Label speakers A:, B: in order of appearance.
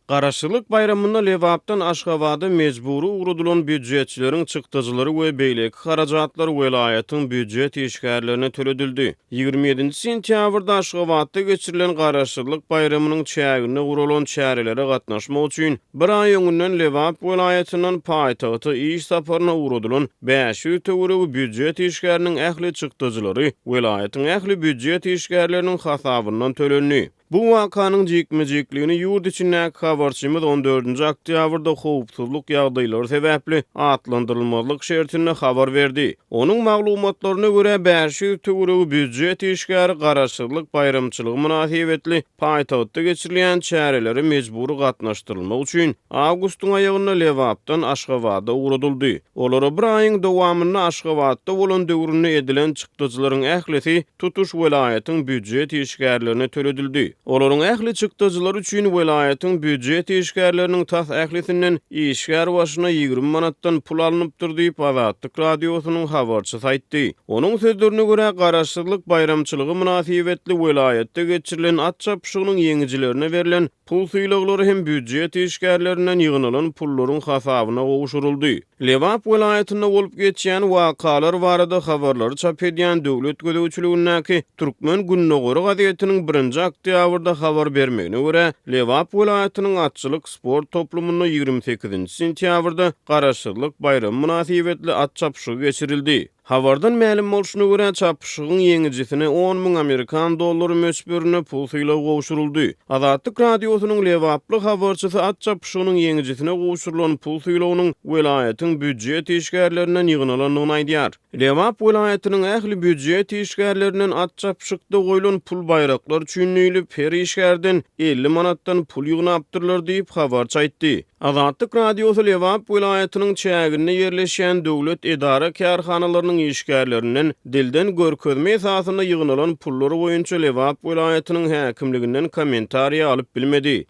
A: Garaşsyzlyk baýramynda Lebapdan Aşgabada mejbury ugradylan býujetçileriň çykdajylary we beýleki harajatlar welaýatyň býujet işgärlerine töledildi. 27-nji sentýabrda Aşgabatda geçirilen Garaşsyzlyk baýramynyň çäginde guralan çärelere gatnaşmak üçin bir aý öňünden Lebap welaýatyndan paýtagta iş saparyna ugradylan 500 töweregi býujet işgäriniň ähli çykdajylary welaýatyň ähli býujet işgärleriniň hasabyndan tölendi. Bu wakanyň jikme-jikligini ýurt içindäki habarçymyz on dördünji oktýabrda howpsuzlyk ýagdaýlary sebäpli atlandyrylmazlyk şertinde habar berdi. Onuň maglumatlaryna görä, 500 töweregi býujet işgäri Garaşsyzlyk baýramçylygy mynasybetli paýtagtda geçirilýän çärelere mejbury gatnaşdyrylmak üçin awgustyň aýagynda Lebapdan Aşgabada ugradyldy. Olara bir aýyň dowamynda Aşgabatda bolan döwründe edilen çykdajylaryň ählisi tutuş welaýatyň býujet işgärlerine töledildi. Olaryň ähli çykdajylary üçin welaýatyň býujet işgärleriniň tas ählisinden işgär başyna 20 manatdan pul alnypdyr diýip, Azatlyk Radiosynyň habarçysy aýtdy. Onuň sözlerine görä, Garaşsyzlyk baýramçylygy mynasybetli welaýatda geçirilen at çapyşygynyň ýeňijilerine berlen Pul sylaglary hem býujet işgärlerinden ýygnalan pullaryň hasabyna gowşuryldy. Lebap welaýatynda bolup geçýän wakalar barada habarlary çap edýän döwlet gözegçiligindäki Türkmen gündogary gazetiniň birinji oktýabrda habar bermegine görä, Lebap welaýatynyň atçylyk sport toplumynda 28-nji sentýabrda Garaşsyzlyk baýramy mynasybetli at çapyşygy geçirildi. Habardan mälim bolşuna görä, çapyşygyň ýeňijisine 10 müň amerikan dollary möçberinde pul sylagy gowşuryldy. Azatlyk Radiosynyň lebaply habarçysy at çapyşygynyň ýeňijisine gowşurylan pul sylagynyň welaýatyň býujet işgärlerinden ýygnalandygyny aýdýar. Lebap welaýatynyň ähli býujet işgärlerinden at çapyşykda goýlan pul baýraklar üçin diýlip, her işgärden 50 manatdan pul ýygnapdyrlar diýip, habarçy aýtdy. Azatlyk Radiosy Lebap welaýatynyň çäginde ýerleşýän döwlet edara-kärhanalarynyň işgärlerinden dilden görkezme esasynda ýygnalan pullar boýunça Lebap welaýatynyň häkimliginden kommentariýa alyp bilmedi.